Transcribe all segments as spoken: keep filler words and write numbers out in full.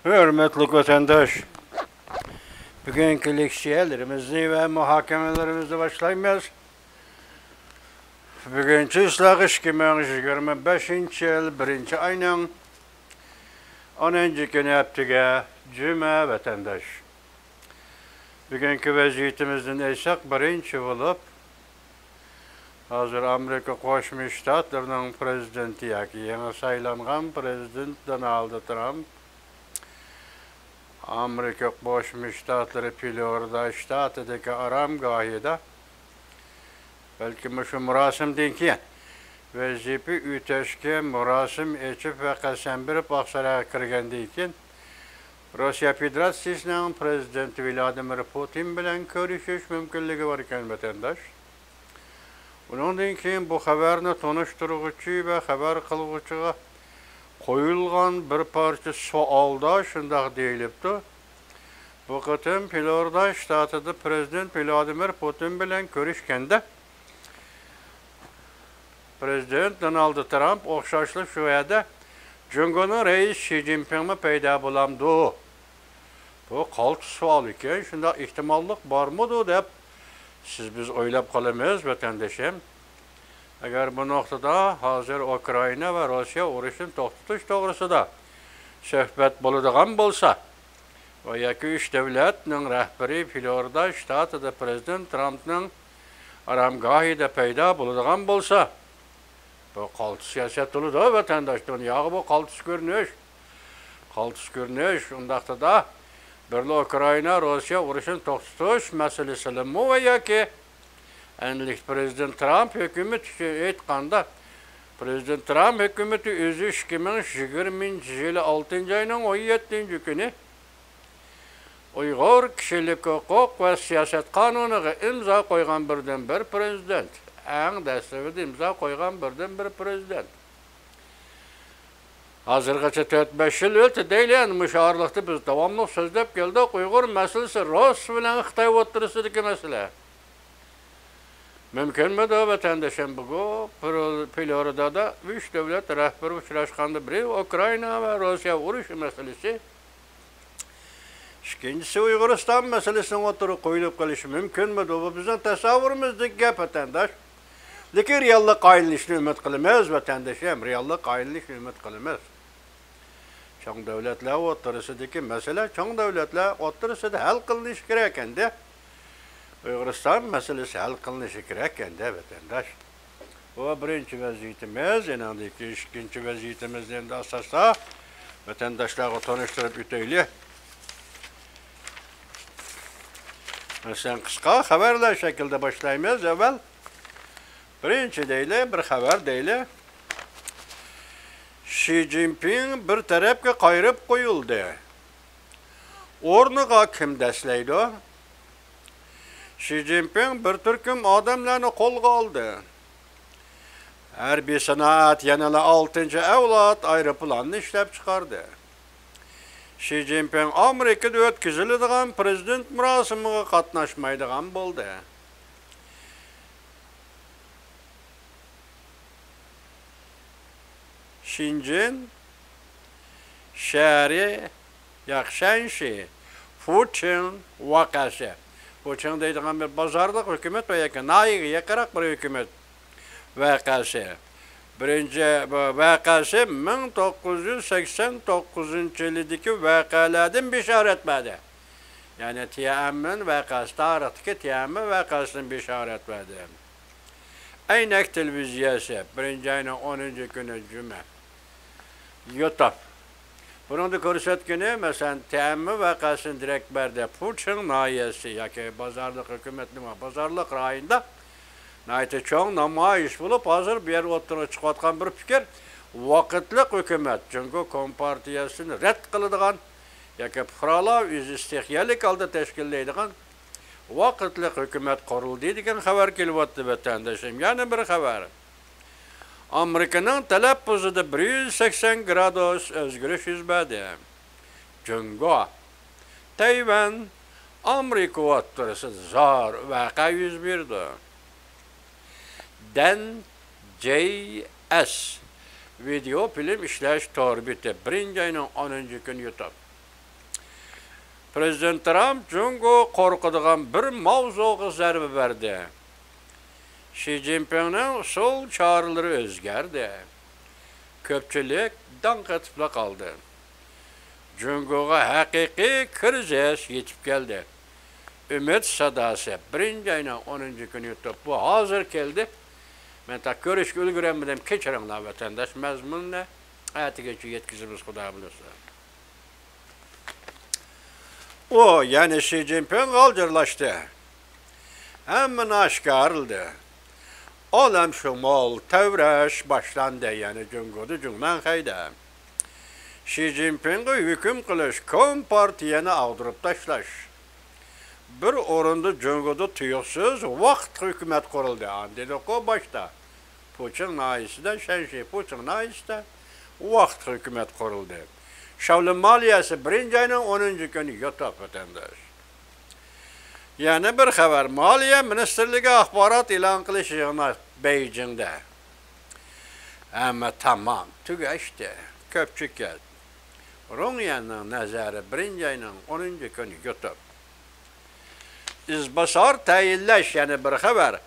ھۆرمەتلىك ۋەتەنداش، بۈگۈنكى لېكسىيەلىرىمىزنى ۋە مۇھاكىمىلىرىمىزنى باشلايمىز. بۈگۈن چىسلاق ئىككى مىڭ يىگىرمە بەشىنچى يىل، بىرىنچى ئاينىڭ ئونىنچى كۈنى، ھەپتىگە، جۈمە، ۋەتەنداش. بۈگۈنكى ۋەزىيىتىمىزدىن ئېيتساق، بىرىنچى بولۇپ، ھازىر ئامېرىكا قوشما شتاتلىرىنىڭ پرېزىدېنتى ياكى يېڭى سايلانغان پرېزىدېنت دونالد ترامپ ئامېرىكا قوشما شتاتلىرى فلورىدا شتاتىدىكى ئارامگاھىدا، بەلكى مۇشۇ مۇراسىمدىن كېيىن، ۋەزىپە ئۆتەشكە مۇراسىم ئېچىپ ۋە قەسەم بېرىپ ئاقسارايغا كىرگەندىن كېيىن، روسىيە فېدېراتسىيىسىنىڭ پرېزىدېنتى ۋلادىمىر پۇتىن بىلەن كۆرۈشۈش مۇمكىنلىكى بار ئىكەن، ۋەتەنداش. ئۇنىڭدىن كېيىن بۇ خەۋەرنى تونۇشتۇرغۇچى ۋە خەۋەر قىلغۇچىغا قويۇلغان بىر پارچە سوئالدا شۇنداق دېيىلىپتۇ: بۇ قېتىم فلورىدا شتاتىدا پرېزىدېنت ۋلادىمىر پۇتىن بىلەن كۆرۈشكەندە، پرېزىدېنت دونالد ترامپ ئوخشاشلا شۇ يەردە جۇڭگونىڭ رەئىسى شى جىنپىڭمۇ پەيدا بولامدۇ؟ بۇ قالتىس سوئال ئىكەن، شۇنداق ئېھتىماللىق بارمىدۇ دەپ سىز بىز ئويلاپ قالىمىز، ۋەتەندىشىم. ئەگەر بۇ نۇقتىدا ھازىر ئۇكرائىنا ۋە روسىيە ئۇرۇشىنى توختىتىش توغرىسىدا سۆھبەت بولىدىغان بولسا، ۋە ياكى ئۈچ دۆلەتنىڭ رەھبىرى فلورىدا شتاتىدا پرېزىدېنت ترامپنىڭ ئارامگاھىدا پەيدا بولىدىغان بولسا، بۇ قالتىس سىياسەت بولىدۇ، ۋەتەنداش. دۇنياغا بۇ قالتىس كۆرۈنۈش. قالتىس كۆرۈنۈش. ئۇنداقتا بىرلا ئۇكرائىنا، روسىيە ئۇرۇشىنى توختىتىش مەسىلىسىلىمۇ ۋە ياكى ئەمدىلىك پرېزىدېنت ترامپ ھۆكۈمىتى ئۈچۈن ئېيتقاندا، پرېزىدېنت ترامپ ھۆكۈمىتى ئۆزى ئىككى مىڭ يىگىرمىنچى يىلى ئالتىنچى ئاينىڭ ئون يەتتىنچى كۈنى ئۇيغۇر كىشىلىك ھوقۇق ۋە سىياسەت قانۇنىغا ئىمزا قويغان بىردىنبىر پرېزىدېنت، ئەڭ دەسلىپىدە ئىمزا قويغان بىردىنبىر پرېزىدېنت. ھازىرغىچە تۆت-بەش يىل ئۆتتى دەيلى، ئەنە مۇشۇ ئارىلىقتا بىز داۋاملىق سۆزلەپ كەلدۇق، ئۇيغۇر مەسىلىسى رۇس بىلەن خىتاي ئوتتۇرىسىدىكى مەسىلە. مۇمكىنمىدۇ، ۋەتەندىشىم، بۈگۈن فلورىدادا ئۈچ دۆلەت رەھبىرى ئۇچراشقاندا، بىرى ئۇكرائىنا ۋە روسىيە ئۇرۇشى مەسىلىسى، ئىككىنچىسى ئۇيغۇرىستان مەسىلىسىنىڭ ئوتتۇرىغا قويۇلۇپ قېلىشى مۇمكىنمىدۇ؟ بۇ بىزنىڭ تەسەۋۋۇرىمىزدىكى گەپ، ۋەتەنداش. لېكىن رېئاللىققا ئايلىنىشىنى ئۈمىد قىلىمىز، ۋەتەندىشىم، رېئاللىققا ئايلىنىشىنى ئۈمىد قىلىمىز. چوڭ دۆلەتلەر ئوتتۇرىسىدىكى مەسىلە چوڭ دۆلەتلەر ئوتتۇرىسىدا ھەل قىلىنىشى كېرەك ئەمدى. ئۇيغۇرىستان مەسىلىسى ھەل قىلىنىشى كېرەك ئەمدى، ۋەتەنداش. بۇ بىرىنچى ۋەزىيىتىمىز، ئېنىڭدىن كېيىن ئىككىنچى ۋەزىيىتىمىزنى ئەمدى ئاساستا ۋەتەنداشلارغا تونۇشتۇرۇپ ئۆتەيلى. مەسىلەن، قىسقا خەۋەرلەر شەكلىدە باشلايمىز. ئەۋۋەل بىرىنچى دەيلى، بىر خەۋەر دەيلى. شى جىنپىڭ بىر تەرەپكە قايرىپ قويۇلدى. ئورنىغا كىم دەسلەيدۇ؟ شى جىنپىڭ بىر تۈركۈم ئادەملەرنى قولغا ئالدى. ھەربىي سانائەت يەنىلا ئالتىنچى ئەۋلاد ئايروپىلاننى ئىشلەپچىقاردى. شى جىنپىڭ ئامېرىكىدا ئۆتكۈزۈلىدىغان پرېزىدېنت مۇراسىمىغا قاتناشمايدىغان بولدى. شېنجېن شەھىرى ياكى شەنشى، فۇچىڭ ۋەقەسى. فۇچىڭ دەيدىغان بىر بازارلىق ھۆكۈمەت ۋە ياكى ناھىيەگە يېقىنراق بىر ھۆكۈمەت ۋەقەسى. بىرىنچى بۇ ۋەقەسى مىڭ توققۇز يۈز سەكسەن توققۇزىنچى يىلىدىكى ۋەقەلەردىن بېشارەت بەردى. يەنى تيەنئەنمېن ۋەقەسى، تارىختىكى تيەنئەنمېن ۋەقەسىدىن بېشارەت بەردى. ئەينەك تېلېۋىزىيەسى، بىرىنچى ئاينىڭ ئونىنچى كۈنى جۈمە. يۇتۇپ. بۇنىڭدا كۆرسەتكىنى، مەسىلەن، تيەنئەنمېن ۋەقەسىدىن دېرەك بەردى. فۇچىڭ ناھىيەسى ياكى بازارلىق ھۆكۈمەتنىڭ بازارلىق رايونىدا ناھايىتى چوڭ نامايىش بولۇپ، ھازىر بۇ يەردە ئوتتۇرىغا چىقىۋاتقان بىر پىكىر، ۋاقىتلىق ھۆكۈمەت، جۇڭگو كومپارتىيەسىنى رەت قىلىدىغان ياكى پۇقرالار ئۆزى ئىستىخىيەلىك ھالدا تەشكىللەيدىغان ۋاقىتلىق ھۆكۈمەت قۇرۇلدى دېگەن خەۋەر كېلىۋاتىدۇ، ۋەتەندىشىم. يەنە بىر خەۋەر. ئامېرىكىنىڭ تەلەپپۇزىدا بىر يۈز سەكسەن گرادۇس ئۆزگىرىش يۈز بەردى. جۇڭگو، تەيۋەن، ئامېرىكا ئوتتۇرىسىدا زور ۋەقە يۈز بېرىدۇ. دەن جەي ئەس ۋىدېئو فىلىم ئىشلەش تور بېتى، بىرىنچى ئاينىڭ ئونىنچى كۈنى يۇتۇپ. پرېزىدېنت ترامپ جۇڭگو قورقىدىغان بىر ماۋزۇغا زەربە بەردى. شى جىنپىڭنىڭ ئۇسۇل چارىلىرى ئۆزگەردى. كۆپچىلىك داڭ قېتىپلا قالدى. جۇڭگوغا ھەقىقىي كىرىزىس يېتىپ كەلدى. ئۈمىد ساداسى، بىرىنچى ئاينىڭ ئونىنچى كۈنى يۇتۇپ، بۇ ھازىر كەلدى. مەن تا كۆرۈشكە ئۈلگۈرەلمىدىم، كەچۈرۈڭلار ۋەتەنداش، مەزمۇننى ئەتىگىچە يەتكۈزىمىز، خۇدا بۇيرۇسا. ئۇ، يەنى شى جىنپىڭ غالجىرلاشتى. ھەممىنى ئاشكارىلىدى. ئالەمشۇمۇل تەۋرەش باشلاندى، يەنى جۇڭگودا جۇڭنەنخەيدە. شى جىنپىڭغا ھۆكۈم قىلىش، كومپارتىيەنى ئاغدۇرۇپ تاشلاش. بىر ئورۇندا جۇڭگودا تۇيۇقسىز ۋاقىتقا ھۆكۈمەت قۇرۇلدى. ئاندىن دېدۇققۇ باشتا. پۇچىڭ ناھىيەسىدە، شەنشى پۇچىڭ ناھىيەسىدە ۋاقىتقا ھۆكۈمەت قۇرۇلدى. شاۋلىن مالىيەسى بىرىنچى ئاينىڭ ئونىنچى كۈنى يوتۇپ، ۋەتەنداش. يەنە بىر خەۋەر، مالىيە مىنىستىرلىكى ئاخبارات ئېلان قىلىش يىغىنى بېيجىڭدە. ھەممە تامام، تۈگەشتى، كۆپچىكىت. رۇڭيەننىڭ نەزەرى بىرىنچى ئاينىڭ ئونىنچى كۈنى يوتۇپ. ئىزباسار تەيىنلەش، يەنە بىر خەۋەر،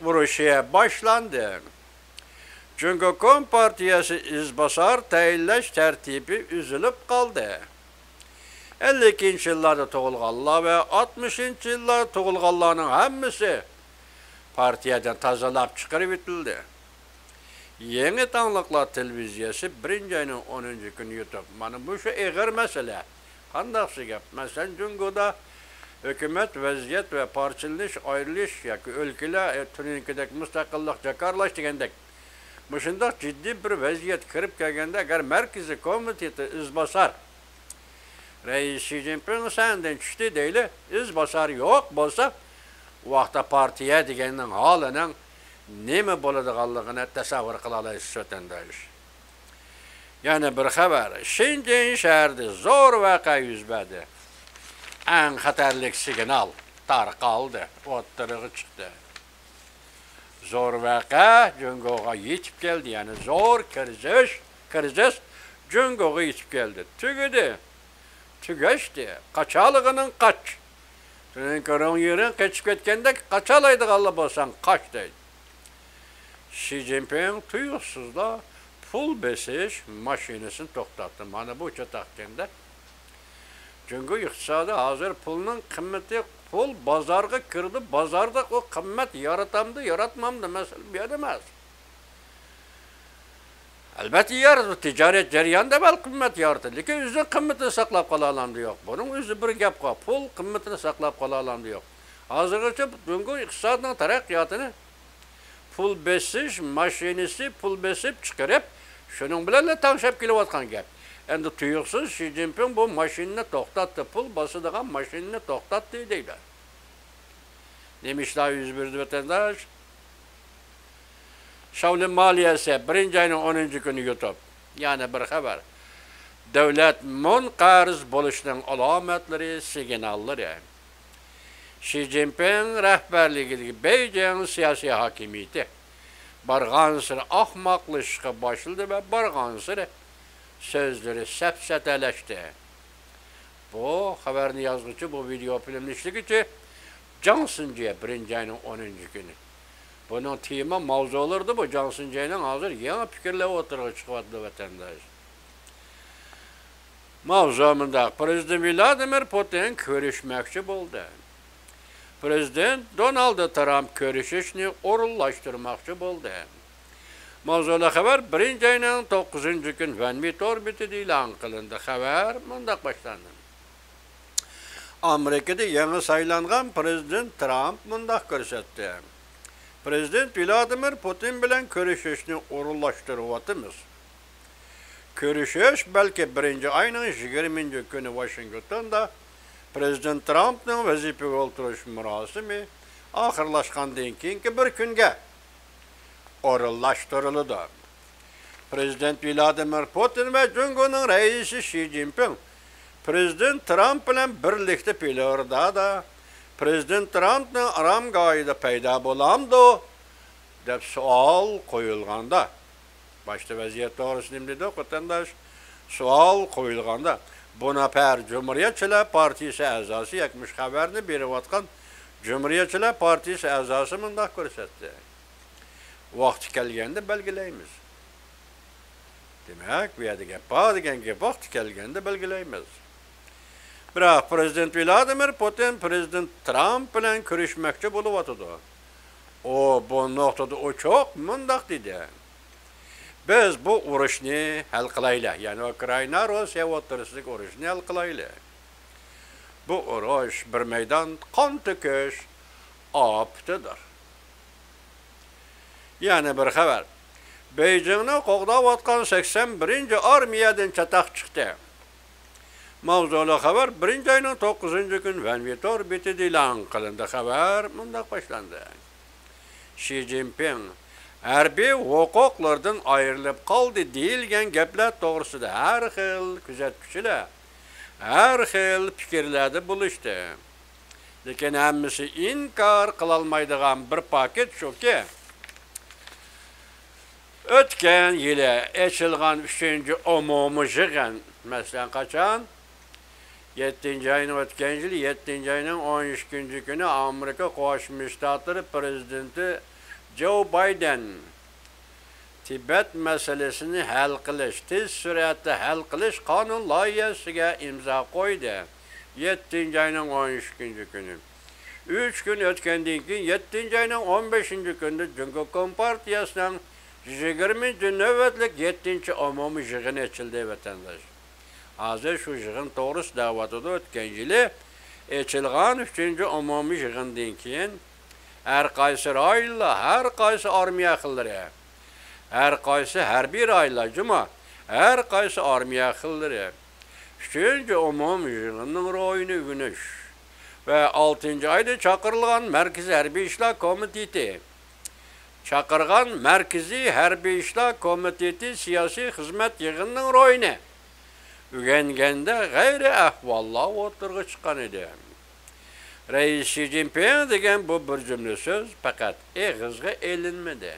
ئۇرۇشى باشلاندى. جۇڭگو كومپارتىيەسى ئىزباسار تەيىنلەش تەرتىپى ئۈزۈلۈپ قالدى. ئەللىكىنچى يىللاردا تۇغۇلغانلار ۋە ئاتمىشىنچى يىللاردا تۇغۇلغانلارنىڭ ھەممىسى پارتىيەدىن تازىلاپ چىقىرىۋېتىلدى. يېڭى تاڭلىقلار تېلېۋىزىيەسى بىرىنچى ئاينىڭ ئونىنچى كۈنى يوتۇپ. مانا مۇشۇ ئېغىر مەسىلە. قانداقسى گەپ؟ مەسىلەن، جۇڭگودا ھۆكۈمەت ۋەزىيەت ۋە پارچىلىنىش، ئايرىلىش ياكى ئۆلكىلەر، ئە، تۈرنىڭكىدەك مۇستەقىللىق جاكارلاش دېگەندەك مۇشۇنداق جىددىي بىر ۋەزىيەت كىرىپ كەلگەندە، ئەگەر مەركىزىي كومىتېتى ئىزباسار رەئىس شى جىنپىڭ سەھنىدىن چۈشتى دەيلى، ئىزباسار يوق بولسا، ئۇ ۋاقىتتا پارتىيە دېگەننىڭ ھالىنىڭ نېمە بولىدىغانلىقىنى تەسەۋۋۇر قىلالايسىز، ۋەتەنداش. يەنە بىر خەۋەر، شېنجېن شەھىرىدە زور ۋەقە يۈز بەردى. ئەڭ خەتەرلىك سىگنال تارقالدى، ئوتتۇرىغا چىقتى. زور ۋەقە جۇڭگوغا يېتىپ كەلدى، يەنى زور كىرىزىس، كىرىزىس جۇڭگوغا يېتىپ كەلدى. تۈگىدى، تۈگەشتى، قاچالىغىنىڭ قاچ. سېنىڭكى رۇڭ يېرىڭ قېچىپ كەتكەندەك، قاچالايدىغانلا بولساڭ قاچ دەيدۇ. شى جىنپىڭ تۇيۇقسىزلا پۇل بېسىش ماشىنىسىنى توختاتتى. مانا بۇ چاتاقكەندە. جۇڭگو ئىقتىسادى ھازىر پۇلنىڭ قىممىتى، پۇل بازارغا كىرىدۇ، بازاردا ئۇ قىممەت يارىتامدۇ، ياراتمامدۇ، مەسىلە بۇ يەردە ئەمەس. ئەلۋەتتە يارىتىدۇ، تىجارەت جەريانىدا بەل قىممەت يارىتىدۇ، لېكىن ئۆزىنىڭ قىممىتىنى ساقلاپ قالالامدۇ يوق، بۇنىڭ ئۆزى بىر گەپ قوي، پۇل قىممىتىنى ساقلاپ قالالامدۇ يوق. ھازىرغىچە جۇڭگو ئىقتىسادىنىڭ تەرەققىياتىنى پۇل بېسىش ماشىنىسى پۇل بېسىپ چىقىرىپ، شۇنىڭ بىلەنلا تەڭشەپ كېلىۋاتقان گەپ. ئەمدى تۇيۇقسىز شى جىنپىڭ بۇ ماشىنىنى توختاتتى، پۇل باسىدىغان ماشىنىنى توختاتتى دەيدۇ. نېمە ئىشلار يۈز بەردى، ۋەتەنداش؟ شاۋلىن مالىيەسى بىرىنچى ئاينىڭ ئونىنچى كۈنى يۇتۇپ. يەنە بىر خەۋەر. دۆلەت مۇنقەرز بولۇشنىڭ ئالامەتلىرى، سىگناللىرى. شى جىنپىڭ رەھبەرلىكىدىكى بېيجىڭ سىياسىي ھاكىمىيىتى بارغانسېرى ئاخماقلىشىشقا باشلىدى ۋە بارغانسېرى سۆزلىرى سەپسەتەلەشتى. بۇ خەۋەرنى يازغۇچى، بۇ ۋىدېئو فىلىمنى ئىشلىگۈچى جاڭ سىنجيې، بىرىنچى ئاينىڭ ئونىنچى كۈنى. بۇنىڭ تېما ماۋزۇلىرىدا بۇ جاڭ سىنجيېنىڭ ھازىر يېڭى پىكىرلىرى ئوتتۇرىغا چىقىۋاتىدۇ، ۋەتەنداش. ماۋزۇ مۇنداق، پرېزىدېنت ۋلادىمىر پۇتىن كۆرۈشمەكچى بولدى. پرېزىدېنت دونالد ترامپ كۆرۈشۈشنى ئورۇنلاشتۇرماقچى بولدى. ماۋزۇلۇق خەۋەر بىرىنچى ئاينىڭ توققۇزىنچى كۈن ۋەنۋى تور بېتىدە ئېلان قىلىندى. خەۋەر مۇنداق باشلاندى. ئامېرىكىدا يېڭى سايلانغان پرېزىدېنت ترامپ مۇنداق كۆرسەتتى. پرېزىدېنت ۋلادىمىر پۇتىن بىلەن كۆرۈشۈشنى ئورۇنلاشتۇرۇۋاتىمىز. كۆرۈشۈش بەلكى بىرىنچى ئاينىڭ يىگىرمىنچى كۈنى ۋاشىنگتوندا پرېزىدېنت ترامپنىڭ ۋەزىپىگە ئولتۇرۇش مۇراسىمى ئاخىرلاشقاندىن كېيىنكى بىر كۈنگە ئورۇنلاشتۇرۇلىدۇ. پرېزىدېنت ۋلادىمىر پۇتىن ۋە جۇڭگونىڭ رەئىسى شى جىنپىڭ پرېزىدېنت ترامپ بىلەن بىرلىكتە فلورىدادا پرېزىدېنت ترامپنىڭ ئارامگاھىدا پەيدا بولامدۇ؟ دەپ سوئال قويۇلغاندا، باشتا ۋەزىيەت توغرىسىدا نېمە دېدۇق، ۋەتەنداش؟ سوئال قويۇلغاندا، بۇ نەپەر جۇمھۇرىيەتچىلەر پارتىيىسى ئەزاسى ياكى مۇشۇ خەۋەرنى بېرىۋاتقان جۇمھۇرىيەتچىلەر پارتىيىسى ئەزاسى مۇنداق كۆرسەتتى: ۋاقتى كەلگەندە بەلگىلەيمىز. دېمەك، بۇ يەردە گەپ بار دېگەن گەپ، ۋاقتى كەلگەندە بەلگىلەيمىز. بىراق پىرېزىدېنت ۋلادىمىر پۇتىن پىرېزىدېنت ترامپ بىلەن كۆرۈشمەكچى بولۇۋاتىدۇ. ئۇ بۇ نۇقتىدا ئوچۇق مۇنداق دېدى: بىز بۇ ئۇرۇشنى ھەل قىلايلى، يەنى ئۇكرائىنا، روسىيە ئوتتۇرىسىدىكى ئۇرۇشنى ھەل قىلايلى. بۇ ئۇرۇش بىر مەيدان قان تۆكۈش ئاپىتىدۇر. يەنە بىر خەۋەر. بېيجىڭنى قوغداۋاتقان سەكسەن بىرىنچى ئارمىيەدىن چاتاق چىقتى. ماۋزۇلۇق خەۋەر بىرىنچى ئاينىڭ توققۇزىنچى كۈنى ۋەنۋى تور بېتىدە ئېلان قىلىندى. خەۋەر مۇنداق باشلاندى: شى جىنپىڭ ھەربىي ھوقۇقلىرىدىن ئايرىلىپ قالدى دېيىلگەن گەپلەر توغرىسىدا ھەر خىل كۆزەتكۈچىلەر ھەر خىل پىكىرلەردە بولۇشتى. لېكىن ھەممىسى ئىنكار قىلالمايدىغان بىر پاكىت شۇكى، ئۆتكەن يىلى ئېچىلغان ئۈچىنچى ئومۇمىي يىغىن، مەسىلەن، قاچان؟ يەتتىنچى ئاينىڭ، ئۆتكەن يىلى يەتتىنچى ئاينىڭ ئون ئىككىنچى كۈنى ئامېرىكا قوشما شتاتلىرى پىرېزىدېنتى جو بايدېن تىبەت مەسىلىسىنى ھەل قىلىش، تېز سۈرئەتتە ھەل قىلىش قانۇن لايىھەسىگە ئىمزا قويدى. يەتتىنچى ئاينىڭ ئون ئىككىنچى كۈنى. ئۈچ كۈن ئۆتكەندىن كېيىن، يەتتىنچى ئاينىڭ ئون بەشىنچى كۈنىدە جۇڭگو كومپارتىيەسىنىڭ يىگىرمىنچى نۆۋەتلىك يەتتىنچى ئومۇمىي يىغىنى ئېچىلدى، ۋەتەنداش. ھازىر شۇ يىغىن توغرىسىدا دەۋاتىدۇ. ئۆتكەن يىلى ئېچىلغان ئۈچىنچى ئومۇمىي يىغىندىن كېيىن، ھەر قايسى رايونلار، ھەر قايسى ئارمىيە خىللىرى، ھەر قايسى ھەربىي رايونلار، جۇمۇ، ھەر قايسى ئارمىيە خىللىرى ئۈچىنچى ئومۇمىي يىغىننىڭ روھىنى ئۆگىنىش ۋە ئالتىنچى ئايدا چاقىرىلغان مەركىزىي ھەربىي ئىشلار كومىتېتى چاقىرغان مەركىزىي ھەربىي ئىشلار كومىتېتى سىياسىي خىزمەت يىغىنىنىڭ روھىنى ئۆگەنگەندە غەيرىي ئەھۋاللار ئوتتۇرىغا چىققان ئىدى. رەئىس شى جىنپىڭ دېگەن بۇ بىر جۈملە سۆز پەقەت ئېغىزغا ئېلىنمىدى.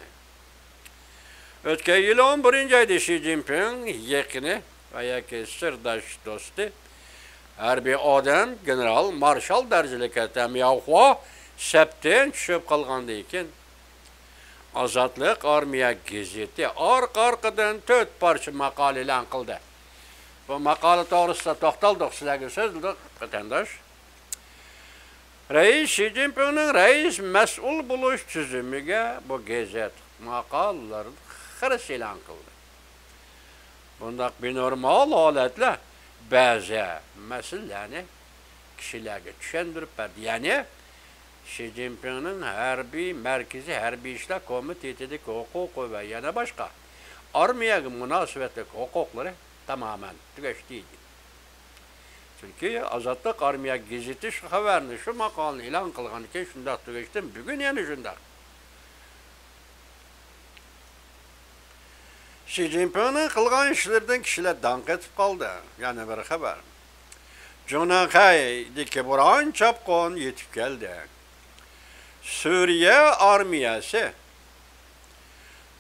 ئۆتكەن يىلى ئون بىرىنچى ئايدا شى جىنپىڭ يېقىنى ۋە ياكى سىرداش دوستى، ھەربىي ئادەم، گېنېرال مارشال دەرىجىلىك تەن ياۋخۇا سەپتىن چۈشۈپ قالغاندىن كېيىن، ئازادلىق ئارمىيە گېزىتى ئارقا-ئارقىدىن تۆت پارچە ماقالە ئېلان قىلدى. بۇ ماقالە توغرىسىدا توختالدۇق، سىلەرگە سۆزلىدۇق، ۋەتەنداش. رەئىس شى جىنپىڭنىڭ رەئىس مەسئۇل بولۇش تۈزۈمىگە بۇ گېزىت ماقالىلىرىدىن خىرىسى ئېلان قىلدى. بۇنداق بىنورمال ھالەتلەر بەزى مەسىلىلەرنى كىشىلەرگە چۈشەندۈرۈپ بەردى. يەنى، شى جىنپىڭنىڭ ھەربىي، مەركىزىي ھەربىي ئىشلار كومىتېتىدىكى ھوقۇقى ۋە يەنە باشقا ئارمىيەگە مۇناسىۋەتلىك ھوقۇقلىرى تامامەن تۈگەشتى، دېدى. چۈنكى ئازادلىق ئارمىيە گېزىتى شۇ خەۋەرنى، شۇ ماقالىنى ئېلان قىلغاندىكىن شۇنداق تۈگەشتىن بۈگۈن يەنە شۇنداق. شى جىنپىڭنىڭ قىلغان ئىشلىرىدىن كىشىلەر داڭ قېتىپ قالدى. يەنە بىر خەۋەر. جۇڭنەنخەيدىكى بوران چاپقۇن يېتىپ كەلدى. سۈرىيە ئارمىيەسى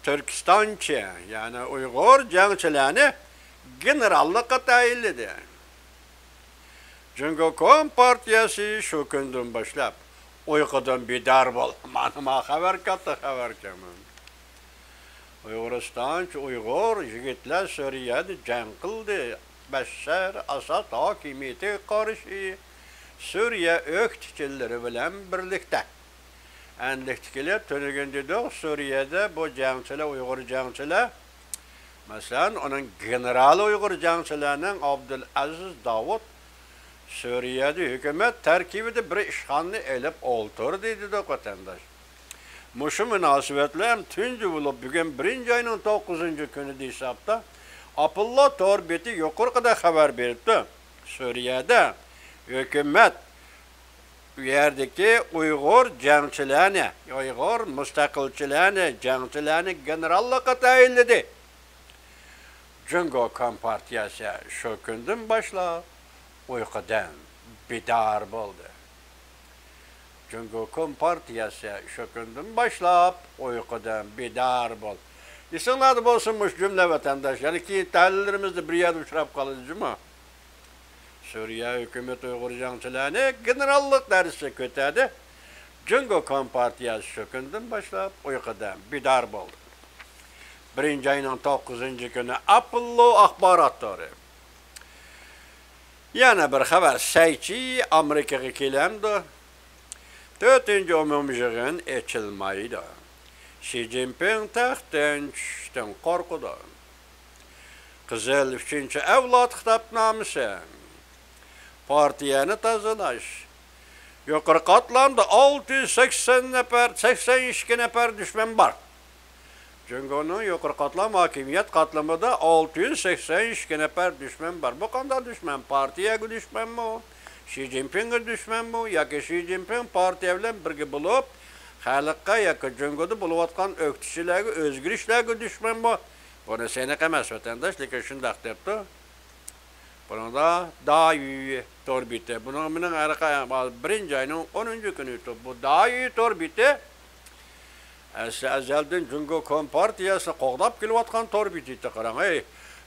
تۈركىستانچى، يەنى ئۇيغۇر جەڭچىلەرنى گېنېراللىققا تەيىنلىدى. جۇڭگو كومپارتىيەسى شۇ كۈندىن باشلاپ ئۇيقۇدىن بىدار بول. مانا ما خەۋەر، كاتتا خەۋەركەن. ئۇيغۇرىستانچە ئۇيغۇر يىگىتلەر سۈرىيەدە جەڭ قىلدى. بەششار ئاساد ھاكىمىيىتىگە قارشى سۈرىيە ئۆكتىچىلىرى بىلەن بىرلىكتە. ئەنلىكتە كېلىپ تۈنۈگۈن دېدۇق، سۈرىيەدە بۇ جەڭچىلەر، ئۇيغۇر جەڭچىلەر، مەسىلەن، ئۇنىڭ گېنېرالى ئۇيغۇر جەڭچىلەرنىڭ ئابدۇلئەزىز داۋۇت سۈرىيەدە ھۆكۈمەت تەركىبىدە بىر ئىشخانىنى ئېلىپ ئولتۇردى دېدۇق، ۋەتەنداش. مۇشۇ مۇناسىۋەت بىلەن تۇنجى بولۇپ بۈگۈن بىرىنچى ئاينىڭ توققۇزىنچى كۈنى ھېسابتا ئاپوللو تور بېتى يۇقىرىقىدەك خەۋەر بېرىپتۇ. سۈرىيەدە ھۆكۈمەت ئۇ يەردىكى ئۇيغۇر جەڭچىلەرنى، ئۇيغۇر مۇستەقىلچىلەرنى، جەڭچىلەرنى گېنېراللىققا تەيىنلىدى. جۇڭگو كومپارتىيەسى شۇ كۈندىن باشلاپ ئۇيقۇدىن بىدار بولدى. جۇڭگو كومپارتىيەسى شۇ كۈندىن باشلاپ ئۇيقۇدىن بىدار بولدى. ئېسىڭلاردا بولسۇن مۇشۇ جۈملە، ۋەتەنداش. يەنە كېيىن تەھلىللىرىمىزدە بىر يەردە ئۇچراپ قالىدۇ جۇمۇ. سۈرىيە ھۆكۈمىتى ئۇيغۇر جەڭچىلەرنى گېنېراللىق دەرىجىسىگە كۆتەردى. جۇڭگو كومپارتىيەسى شۇ كۈندىن باشلاپ ئۇيقۇدىن بىدار بولدى. بىرىنچى ئاينىڭ توققۇزىنچى كۈنى ئاپوللو ئاخبارات تورى. يەنە بىر خەۋەر، سەيچى ئامېرىكىغا كېلەمدۇ؟ تۆتىنچى ئومۇميىغىن ئېچىلمايدۇ. شى جىنپىڭ تەختتىن چۈشۈشتىن قورقىدۇ. قىزىل ئۈچىنچى ئەۋلاد خىتابنامىسى. پارتىيەنى تازىلاش. يۇقىرى قاتلامدا ئالتە يۈز سەكسەن نەپەر، سەكسەن ئىككى نەپەر دۈشمەن بار. جۇڭگونىڭ يۇقىرى قاتلام ھاكىمىيەت قاتلىمىدا ئالتە يۈز سەكسەن ئىككى نەپەر دۈشمەن بار. بۇ قانداق دۈشمەن؟ پارتىيەگە دۈشمەنمۇ؟ شى جىنپىڭغا دۈشمەنمۇ؟ ياكى شى جىنپىڭ پارتىيە بىلەن بىرگە بولۇپ، خەلققە ياكى جۇڭگودا بولۇۋاتقان ئۆكتىچىلەرگە، ئۆزگىرىشلەرگە دۈشمەنمۇ؟ بۇنى سېنىق ئەمەس، ۋەتەنداش، لېكىن شۇنداق دەپتۇ. بۇنىڭدا دايۈ تور بېتى. بۇنىڭ مېنىڭ ھەر قايان بىرىنچى ئاينىڭ ئونىنچى كۈنى ئۆتۈپ، بۇ دايۈ تور بېتى ئەسلى ئەزەلدىن جۇڭگو كومپارتىيەسىنى قوغداپ كېلىۋاتقان تور بېتى. قاراڭ، ئەي،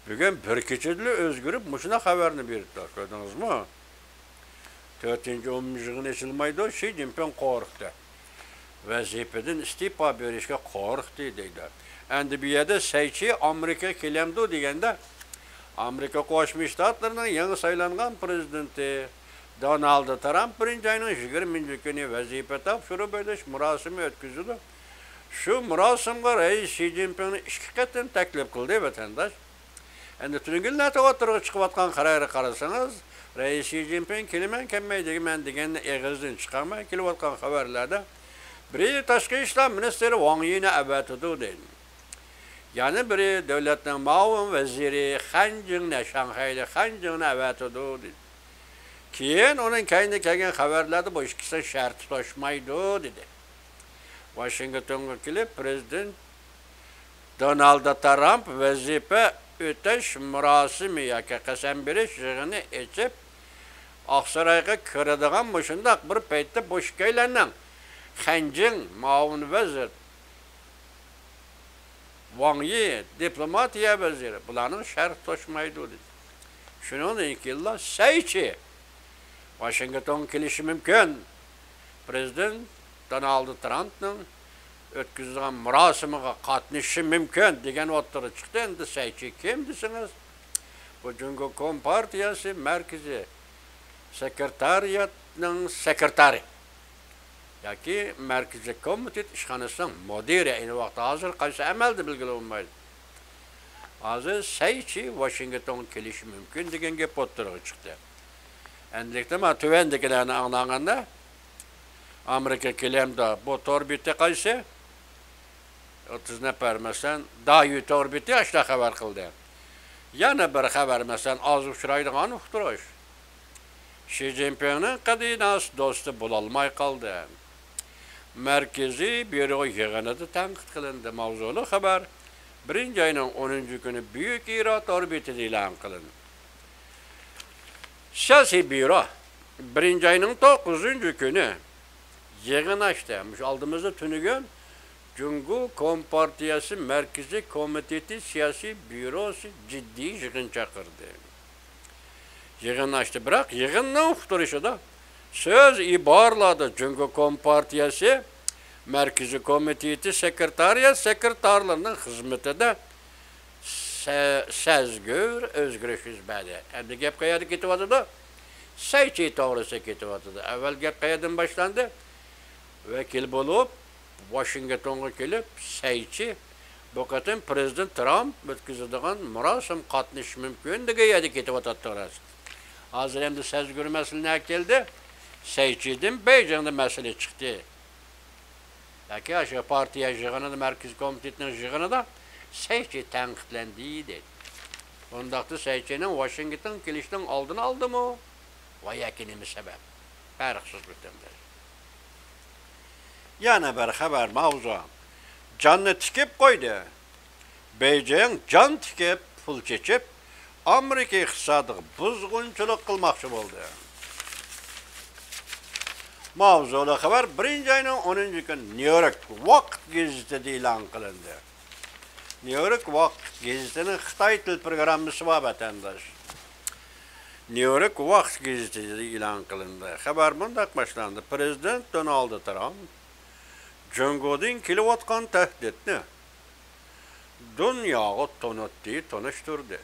بۈگۈن بىر كېچىدىلا ئۆزگىرىپ، مۇشۇنداق خەۋەرنى بېرىپتۇ، كۆردىڭىزمۇ؟ تۆتىنچى ئومۇميىغىن ئېچىلمايدۇ، شى جىنپىڭ قورقتى. ۋەزىپىدىن ئىستېپا بېرىشكە قورقتى، دەيدۇ. ئەمدى بۇ يەردە سەيچى ئامېرىكىغا كېلەمدۇ دېگەندە، ئامېرىكا قوشما شتاتلىرىنىڭ يېڭى سايلانغان پرېزىدېنتى دونالد ترامپ بىرىنچى ئاينىڭ يىگىرمىنچى كۈنى ۋەزىپە تاپشۇرۇپ ئېلىش مۇراسىمى ئۆتكۈزىدۇ. شۇ مۇراسىمغا رەئىس شى جىنپىڭنى ئىككى قېتىم تەكلىپ قىلدى، ۋەتەنداش. ئەمدى تۈنۈگۈنلەردە ئوتتۇرىغا چىقىۋاتقان قارارغا قارىسىڭىز، رەئىس شى جىنپىڭ كېلىمەن، كەلمەي دېگەن، دېگەننى ئېغىزدىن چىقارماي كېلىۋاتقان خەۋەرلەردە، بىرى تاشقى ئىشلار مىنىستىرى ۋاڭ يىنى ئەۋەتىدۇ دەيدۇ. يەنە بىرى دۆلەتنىڭ مۇئاۋىن ۋەزىرى خەن جىڭنى، شاڭخەيلىك خەن جىڭنى ئەۋەتىدۇ دېدى. كېيىن ئۇنىڭ كەينىدىن كەلگەن خەۋەرلەردە بۇ ئىككىسى شەرت توشمايدۇ دېدى. ۋاشىنگتونغا كېلىپ، پرېزىدېنت دونالد ترامپ ۋەزىپە ئۆتەش مۇراسىمى ياكى قەسەم بېرىش يىغىنى ئېچىپ، ئاقسارايغا كىرىدىغان مۇشۇنداق بىر پەيتتە بۇ ئىككىيلەننىڭ، خەن جىڭ مۇئاۋىن ۋەزىر، ۋاڭ يى دىپلوماتىيە ۋەزىرى، بۇلارنىڭ شەرت توشمايدۇ دېدى. شۇنىڭدىن كېيىنلا سەيچى ۋاشىنگتونغا كېلىشى مۇمكىن، پرېزىدېنت دونالد ترامپنىڭ ئۆتكۈزىدىغان مۇراسىمىغا قاتنىشىشى مۇمكىن دېگەن ئوتتۇرىغا چىقتى. ئەمدى سەيچى كىم دېسىڭىز، بۇ جۇڭگو كومپارتىيەسى مەركىزىي سېكرېتارىياتنىڭ سېكرېتارى ياكى مەركىزىي كومىتېت ئىشخانىسىنىڭ مۇدىرى، ئەينى ۋاقىتتا ھازىر قايسى ئەمەلدە بىلگىلى بولمايدۇ. ھازىر سەيچى ۋاشىنگتونغا كېلىشى مۇمكىن دېگەن گەپ ئوتتۇرىغا چىقتى. ئەمدىلىكتە مانا تۆۋەندىكىلەرنى ئاڭلىغاندا، ئامېرىكا كېلەمدۇ؟ بۇ تور بېتى قايسى؟ ئوتتۇز نەپەر، مەسىلەن، دايۈ تور بېتى ئاشۇنداق خەۋەر قىلدى. يەنە بىر خەۋەر، مەسىلەن، ئاز ئۇچرايدىغان ئۇقتۇرۇش. شى جىنپىڭنىڭ قەدىناس دوستى بولالماي قالدى. مەركىزىي بيۇرو يىغىنىدا تەنقىد قىلىندى. ماۋزۇلۇق خەۋەر بىرىنچى ئاينىڭ ئونىنچى كۈنى بۈيۈك ئىرا تور بېتىدە ئېلان قىلىندى. سىياسىي بيۇرو بىرىنچى ئاينىڭ توققۇزىنچى كۈنى يىغىن ئاچتى. مۇشۇ ئالدىمىزدا تۈنۈگۈن جۇڭگو كومپارتىيەسى مەركىزىي كومىتېتى سىياسىي بيۇروسى جىددىي يىغىن چاقىردى. يىغىن ئاچتى، بىراق يىغىننىڭ ئۇقتۇرۇشىدا سۆز ئىبارىلەردە جۇڭگو كومپارتىيەسى مەركىزىي كومىتېتى سېكرېتارىيات سېكرېتارلىرىنىڭ خىزمىتىدە سە-، سەزگۈر ئۆزگىرىش يۈز بەردى. ئەمدى گەپ قەيەردە كېتىۋاتىدۇ؟ سەيچى توغرىسىدا كېتىۋاتىدۇ. ئەۋۋەل گەپ قەيەردىن باشلاندى؟ ۋەكىل بولۇپ ۋاشىنگتونغا كېلىپ، سەيچى بۇ قېتىم پرېزىدېنت ترامپ ئۆتكۈزىدىغان مۇراسىم قاتنىشىشى مۇمكىن دېگەن يەردە كېتىۋاتاتتى راست. ھازىر ئەمدى سەزگۈر مەسىلە نەگە كەلدى؟ سەيچىدىن بېيجىڭدا مەسىلە چىقتى. ياكى ئاشۇ پارتىيە يىغىنىدا، مەركىزىي كومىتېتنىڭ يىغىنىدا سەيچى تەنقىدلەندى دەيدۇ. ئۇنداقتا سەيچىنىڭ ۋاشىنگتونغا كېلىشىنىڭ ئالدىنى ئالدىمۇ؟ ۋە ياكى نېمە سەۋەب؟ پەرقسىز ۋەتەنداش. يەنە بىر خەۋەر ماۋزۇ. جاننى تىكىپ قويدى. بېيجىڭ جان تىكىپ، پۇل چېچىپ، ئامېرىكا ئىقتىسادىغا بۇزغۇنچىلىق قىلماقچى بولدى. ماۋزۇلۇق خەۋەر بىرىنچى ئاينىڭ ئونىنچى كۈنى نيۇ يورك ۋاقىت گېزىتىدە ئېلان قىلىندى. نيۇ يورك ۋاقىت گېزىتىنىڭ خىتاي تىل پروگراممىسى بار، ۋەتەنداش. نيۇ يورك ۋاقىت گېزىتىدە ئېلان قىلىندى. خەۋەر مۇنداق باشلاندى: پىرېزىدېنت دونالد ترامپ جۇڭگودىن كېلىۋاتقان تەھدىتنى دۇنياغا تونۇتتى، تونۇشتۇردى.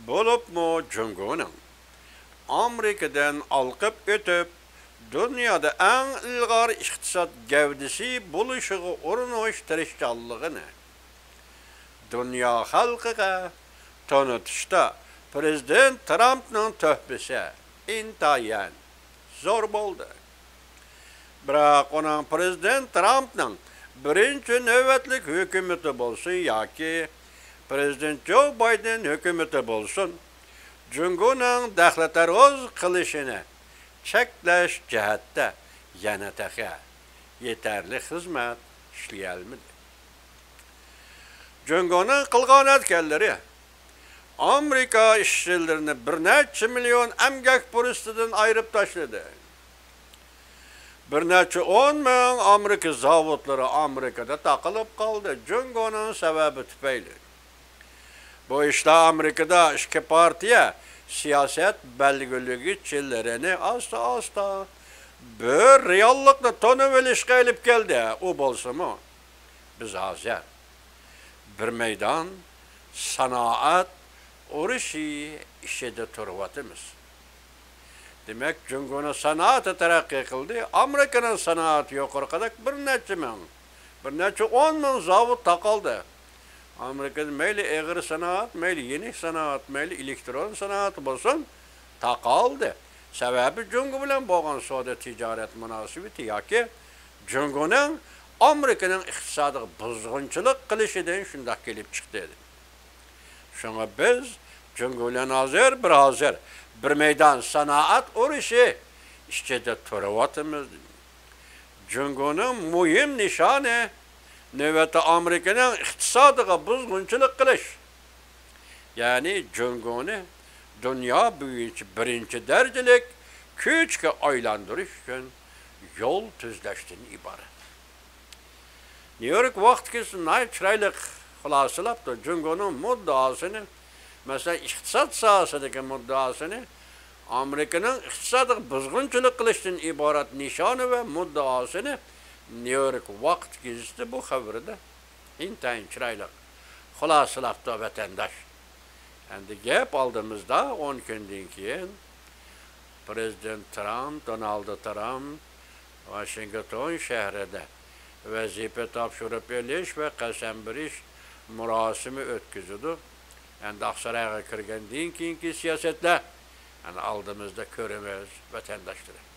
بولۇپمۇ جۇڭگونىڭ ئامېرىكىدىن ئالقىپ ئۆتۈپ، دۇنيادا ئەڭ ئىلغار ئىقتىساد گەۋدىسى بولۇشىغا ئۇرۇنۇش تىرىشچانلىقىنى دۇنيا خەلقىگە تونۇتۇشتا پىرېزىدېنت ترامپنىڭ تۆھپىسى ئىنتايىن زور بولدى. بىراق ئۇنىڭ، پىرېزىدېنت ترامپنىڭ بىرىنچى نۆۋەتلىك ھۆكۈمىتى بولسۇن ياكى پىرېزىدېنت جو بايدېن ھۆكۈمىتى بولسۇن، جۇڭگونىڭ دەخلى تەرۇز قىلىشىنى چەكلەش جەھەتتە يەنە تېخى يېتەرلىك خىزمەت ئىشلىيەلمىدى. جۇڭگونىڭ قىلغان-ئەتكەنلىرى ئامېرىكا ئىشچىلىرىنى بىر نەچچە مىليون ئەمگەك پۇرسىتىدىن ئايرىپ تاشلىدى. بىر نەچچە ئون مىڭ ئامېرىكا زاۋۇتلىرى ئامېرىكىدا تاقىلىپ قالدى. جۇڭگونىڭ سەۋەبى تۈپەيلى. بۇ ئىشلار ئامېرىكىدا ئىككى پارتىيە سىياسەت بەلگىلىگۈچىلىرىنى ئاستا-ئاستا بىر رېئاللىقنى تونۇۋېلىشقا ئېلىپ كەلدى. ئۇ بولسىمۇ، بىز ھازىر بىر مەيدان سانائەت ئۇرۇشى ئىچىدە تۇرۇۋاتىمىز. دېمەك، جۇڭگونىڭ سانائىتى تەرەققىي قىلدى، ئامېرىكىنىڭ سانائىتى يۇقىرىقىدەك بىر نەچچە مىڭ، بىر نەچچە ئون مىڭ زاۋۇت تاقالدى. ئامېرىكىدا مەيلى ئېغىر سانائەت، مەيلى يېنىك سانائەت، مەيلى ئېلېكترون سانائەت بولسۇن، تاقالدى. سەۋەبى، جۇڭگو بىلەن بولغان سودا تىجارەت مۇناسىۋىتى ياكى جۇڭگونىڭ ئامېرىكىنىڭ ئىقتىسادىغا بۇزغۇنچىلىق قىلىشىدىن شۇنداق كېلىپ چىقتى. شۇڭا بىز جۇڭگو بىلەن ھازىر، بىر ھازىر بىر مەيدان سانائەت ئۇرۇشى ئىچىدە تۇرۇۋاتىمىز. جۇڭگونىڭ مۇھىم نىشانى نۆۋەتتە ئامېرىكىنىڭ ئىقتىسادىغا بۇزغۇنچىلىق قىلىش، يەنى جۇڭگونى دۇنيا بويىچە بىرىنچى دەرىجىلىك كۈچكە ئايلاندۇرۇش ئۈچۈن يول تۈزلەشتىن ئىبارەت. نيۇ يورك ۋاقتى گېزىتى ناھايىتى چىرايلىق خۇلاسىلاپتۇ جۇڭگونىڭ مۇددىئاسىنى، مەسىلەن، ئىقتىساد ساھەسىدىكى مۇددىئاسىنى، ئامېرىكىنىڭ ئىقتىسادىغا بۇزغۇنچىلىق قىلىشتىن ئىبارەت نىشانى ۋە مۇددىئاسىنى نيۇ يورك ۋاقتى گېزىتى بۇ خەۋىرىدە ئىنتايىن چىرايلىق خۇلاسىلاپتۇ ۋەتەنداش. ئەمدى گەپ ئالدىمىزدا، ئون كۈندىن كېيىن پىرېزىدېنت ترامپ، دونالد ترامپ ۋاشىنگتون شەھىرىدە ۋەزىپە تاپشۇرۇپ ئېلىش ۋە قەسەم بېرىش مۇراسىمى ئۆتكۈزىدۇ. ئەمدى ئاقسارايغا كىرگەندىن كېيىنكى سىياسەتلەر، ئەنە، ئالدىمىزدا كۆرىمىز، ۋەتەنداشلىرىم.